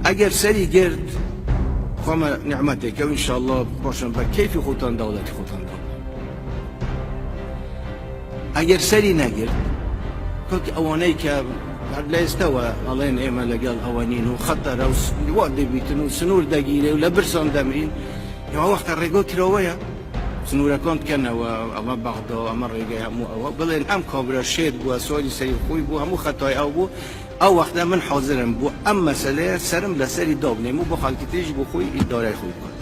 ئەگەر سەری گرت خۆمە نیعمەتێکە و ئینشاڵڵا باشم بە کەیفی خۆتان دەوڵەتی خۆتان دابن. ئەگەر سەری نەگرت کاک ئەوانەی کە هەر لە ئێستەوە ئەڵێن ئێمە لەگەڵ ئەوە نین و خەتەرە و وا دەبیتن و سنوور دەگیرێ و لە برسان دەمرین ئەوە وەختە ڕێگۆ کراوەیە سنوورەکان بکەنەوە ئەمە بەغدا ئەمە ڕێگەی هەموو ئەوە بڵێن ئەم کابرا شێت بووە سواری سەری خۆی بوو هەموو خەتای ئەو بوو ئەو وەختە من حازرم بۆ ئەم مەسەلەیە سەرم لەسەری دابنێم و بۆ خەڵکی تریش بۆ خۆی ئیدارەی خۆی بکات.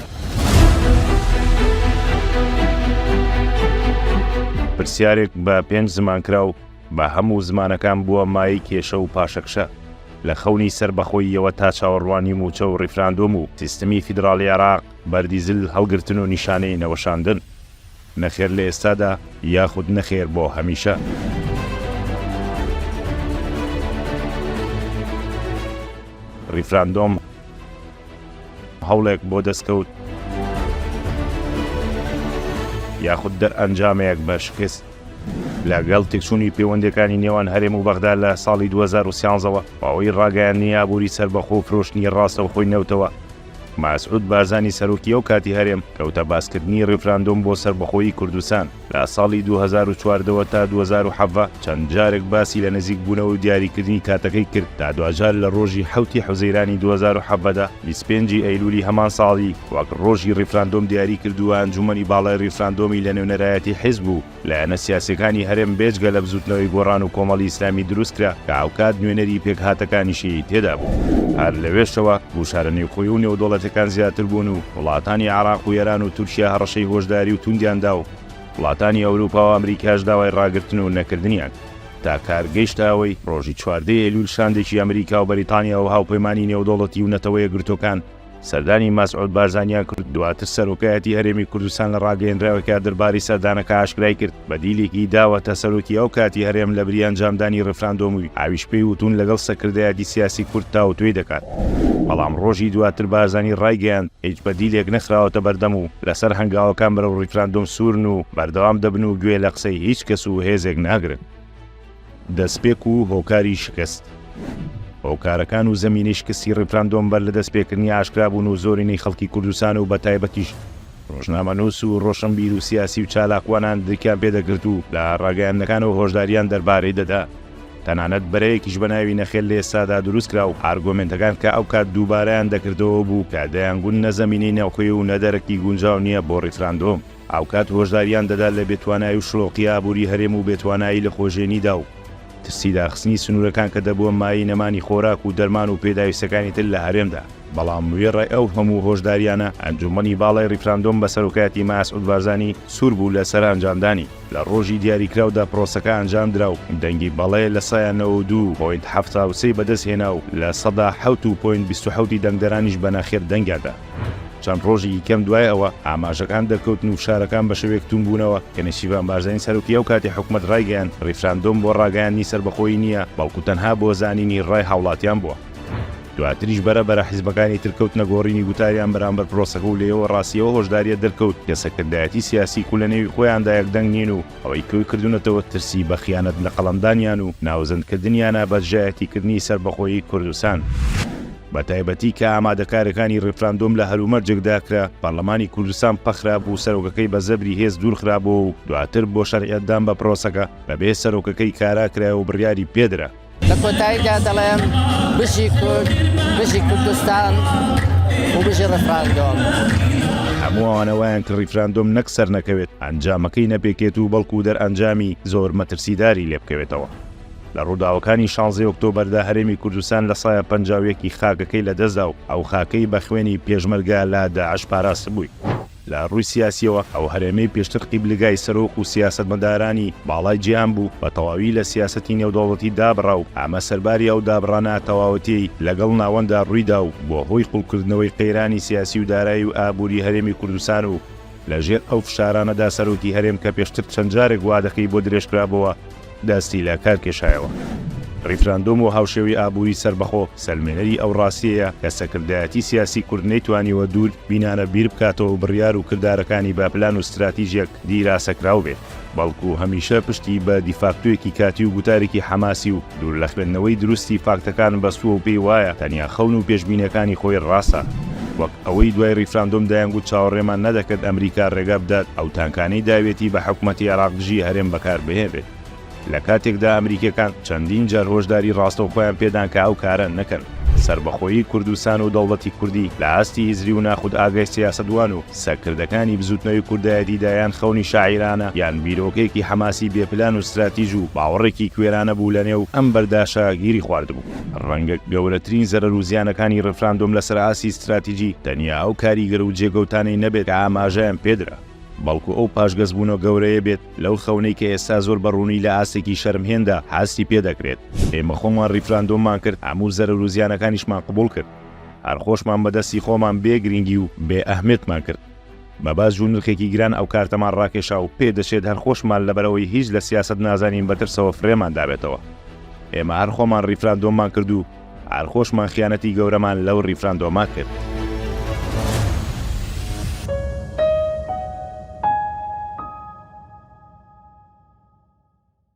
پرسیارێک بە پێنج زمان کرا و بە هەموو زمانەکان بووە مایەی کێشە و پاشەکشە. لە خەونی سەربەخۆییەوە تا چاوەڕوانی مووچە و ڕیفراندۆم و سیستمی فیدڕاڵی عێراق، بەردی زل هەڵگرتن و نیشانەی نەوەشاندن. نەخێر لە ئێستادا یاخود نەخێر بۆ هەمیشە. ڕیفراندۆم هەوڵێک بۆ دەستکەوت یاخود دەرئەنجامێک بە شکست. لەگەڵ تێکچوونی پەیوەندییەکانی نێوان هەرێم و بەغدا لە ساڵی 2013 ەوە بەهۆی ڕاگەیاندنی ئابووری سەربەخۆ و فرۆشتنی ڕاستەوخۆی نەوتەوە، مەسعود بارزانی سەرۆکی ئەو کاتی هەرێم کەوتە باسکردنی ڕیفراندۆم بۆ سەربەخۆیی کوردستان. لە ساڵی 2014 ەوە تا 2017 چەند جارێک باسی لە نزیک بوونەوە و دیاریکردنی کاتەکەی کرد تا دواجار لە ڕۆژی حەوتی حوزەیرانی 2017 دا 25 ی ئەیلولی هەمان ساڵی وەک ڕۆژی ڕیفراندۆم دیاری کرد و ئەنجومەنی باڵای ڕیفراندۆمی لە نوێنەرایەتی حیزب و لایەنە سیاسیەکانی هەرێم بێجگە لە بزوتنەوەی گۆڕان و کۆمەڵی ئیسلامی دروستکرا کە هاوکات نوێنەری پێکهاتەکانیشی تێدا بوو. هەر لەوێشەوە گوشارە نێوخۆی و نێودەوڵەتیەکان زیاتر بوون و وڵاتانی عێراق و ئێران و تورکیا هەڕەشەی هۆشداری و توندیان دا و وڵاتانی ئەوروپا و ئەمریکاش داوای ڕاگرتن و نەکردنیان کرد تا کار گەیشتە ئەوەی ڕۆژی 14 ئەیلول شاندێکی ئەمریکا و بەریتانیا و هاوپەیمانی نێودەوڵەتی و نەتەوە یەکگرتووەکان سەردانی مەسعود بارزانیان کرد، دواتر سەرۆکایەتی هەرێمی کوردستان لە ڕاگەیەنراوێکا دەربارەی سەردانەکە ئاشکرای کرد، بەدیلێکی داوەتە سەرۆکی ئەو کاتی هەرێم لەبری ئەنجامدانی ڕیفراندۆم و ئەویش پێی وتوون لەگەڵ سەکردایەتی سیاسی کورد تاوتوێی دەکات. بەڵام ڕۆژی دواتر بارزانی ڕایگەیاند، هیچ بەدیلێک نەخراوەتە بەردەم و لەسەر هەنگاوەکان بەرەو ڕیفراندۆم سوورن و بەردەوام دەبن و گوێ لە قسەی هیچ کەس و هێزێک ناگرن. دەستپێک و هۆکاری شکست. هۆکارەکان و زەمینەی شکستی ڕیفراندۆم بەر لە دەستپێکردنی ئاشکرا بوون و زۆرینەی خەڵکی کوردستان و بەتایبەتیش ڕۆژنامەنووس و ڕۆشنبیر و سیاسی و چالاکوانان درکیان پێدەکرد و لە ڕاگەیاندنەکانەوە هۆشداریان دەربارەی دەدا. تەنانەت بەرەیەکیش بە ناوی نەخێر لە ئێستادا دروست کرا و ئارگۆمێنتەکان کە ئەوکات دووبارەیان دەکردەوە بوو کە دەیانگوت نە زەمینەی ناوخۆی و نە دەرەکی گونجاو نییە بۆ ڕیفراندۆم. هاوکات هۆشداریان دەدا لە بێتوانایی و شڵۆقی ئابووری هەرێم و بێتوانایی لە خۆژێنیدا و ترسی داخستنی سنوورەکان کە دەبووە مایەی نەمانی خۆراک و دەرمان و پێداویستەکانی تر لە هەرێمدا. بەڵام وێڕای ئەو هەموو هۆشداریانە، ئەنجوومەنی باڵای ڕیفراندۆم بە سەرۆکایەتی مەسعود بارزانی سوور بوو لە سەر ئەنجامدانی. لە ڕۆژی دیاریکراودا پرۆسەکە ئەنجامدرا و دەنگی بەڵێ 92 point 73 ی بەدەست هێنا و 7 point 27 ی دەنگدەرانیش بە نەخێر دەنگیان دا. چەند ڕۆژێکی کەم دوای ئەوە، ئاماژەکان دەرکەوتن و فشارەکان بە شێوەیەک توند بوونەوە کە نێچیرڤان بارزانی سەرۆکی ئەو کاتی حکومەت ڕایگەیاند، ڕیفراندۆم بۆ ڕاگەیاندنی سەربەخۆیی نییە، بەڵکو تەنها بۆ زانینی ڕای هاوڵاتیان بووە. دواتریش بەرە بەرە حیزبەکانی تر کەوتنە گۆڕینی گوتاریان بەرامبەر پرۆسەکە و لێیەوە ڕاستی ئەو هۆشدارییە دەرکەوت کە سەرکردایەتی سیاسی کو لە نێوی خۆیاندا یەکدەنگ نین و ئەوەی کۆی کردوونەتەوە ترسی بە خیانەت لەقەڵەمدانیان و ناوزەندکردنیانە بە دژایەتیکردنی سەربەخۆیی کوردستان. بەتایبەتی کە ئامادەکارەکانی ڕیفراندۆم لە هەلومەرجێکدا کرا پەڕلەمانی کوردستان پەخرابوو سەرۆکەکەی بە زەبری هێز دوورخرابۆوە و دواتر بۆ شەرعیەتدان بە پرۆسەکە بەبێ سەرۆکەکەی کارا کرایەوە و بڕیاری پێدرا. لە کۆتاییدا دەڵێم بژی کورد، بژی کوردستان و بژی ڕیفراندۆم. هەموو ئەوانە وایان کرد ڕیفراندۆم نەک سەرنەکەوێت، ئەنجامەکەی نەپێکێت و بەڵکو دەرئەنجامی زۆر مەترسیداری لێبکەوێتەوە. لە ڕووداوەکانی شانزەی ئۆکتۆبەردا هەرێمی کوردستان 51% ی خاکەکەی لەدەستدا و ئەو خاکەی بە خوێنی پێشمەرگە لە داعش پاراستبووی. لە ڕووی سیاسییەوە ئەو هەرێمەی پێشتر قیبلەگای سەرۆک و سیاسەتمەدارانی باڵای جیهان بوو، بە تەواوی لە سیاسەتی نێودەوڵەتی دابڕا و ئەمە سەرباری ئەو دابڕانە تەواوەتییەی لەگەڵ ناوەندا ڕوویدا و بووە هۆی قوڵکردنەوەی قەیرانی سیاسی و دارایی و ئابووری هەرێمی کوردستان و لە ژێر ئەو فشارانەدا سەرۆکی هەرێم کە پێشتر چەند جارێک وادەکەی بۆ درێژکرابۆوە دەستی لە کار کێشایەوە. ڕیفراندۆم و هاوشێوەی ئابووری سەربەخۆ سەلمێنەری ئەو ڕاستیەیە کە سەکردایەتی سیاسی کورد نەیتوانیوە دوور بینانە بیر بکاتەوە و بڕیار و کردارەکانی بە پلان و ستراتیژێک دیراسەکراو بێت، بەڵکو هەمیشە پشتی بە دیفاکتۆیەکی کاتی و گوتارێکی حەماسی و دوور لە خوێندنەوەی دروستی فاکتەکان بەستووە و پێی وایە تەنیا خەون و پێشبینیەکانی خۆی ڕاستە. وەک ئەوەی دوای ڕیفراندۆم دەیانگوت چاوەڕێمان نەدەکرد ئەمریکا ڕێگا بدات ئەو تانکانەی داوێتی بە حکومەتی عێراق دژی هەرێم بەکار بهێنرێت. لە کاتێکدا ئەمریکیەکان چەندین جار هۆشداری ڕاستەوخۆیان پێدان کە ئەو کارە نەکەن. سەربەخۆیی کوردستان و دەوڵەتی کوردی لە ئاستی هزری و ناخودئاگای سیاسەتوان و سەرکردەکانی بزوتنەوەی کوردایەتیدا یان خەونی شاعیرانە یان بیرۆکەیەکی حەماسی بێ پلان و ستراتیژ و باوەڕێکی کوێرانە بوو لە نێو ئەم بەرداشە گیری خواردبوو. ڕەنگە گەورەترین زەرەر و زیانەکانی ڕیفراندۆم لەسەر ئاستی ستراتیجی تەنیا ئەو کاریگەر و جێگەوتانەی نەبێت کە ئاماژەیان پێدرا، بەڵکو ئەو پاشگەزبوونە گەورەیە بێت لەو خەونەی کە ئێستا زۆر بە ڕوونی لە ئاستێکی شەرمهێندا هەستی پێ دەکرێت. ئێمە خۆمان ڕیفراندۆممان کرد، هەموو زەرەر و زیانەکانیشمان قبوڵ کرد. هەر خۆشمان بە دەستی خۆمان بێ گرینگی و بێ ئەهمیەتمان کرد. بە باج و نرخێکی گران ئەو کارتەمان ڕاکێشا و پێ دەچێت هەر خۆشمان لەبەرئەوەی هیچ لە سیاسەت نازانین بە ترسەوە فرێمان دابێتەوە. ئێمە هەر خۆمان ڕیفراندۆممان کرد و هەر خۆشمان خیانەتی گەورەمان لەو ڕیفراندۆمە کرد.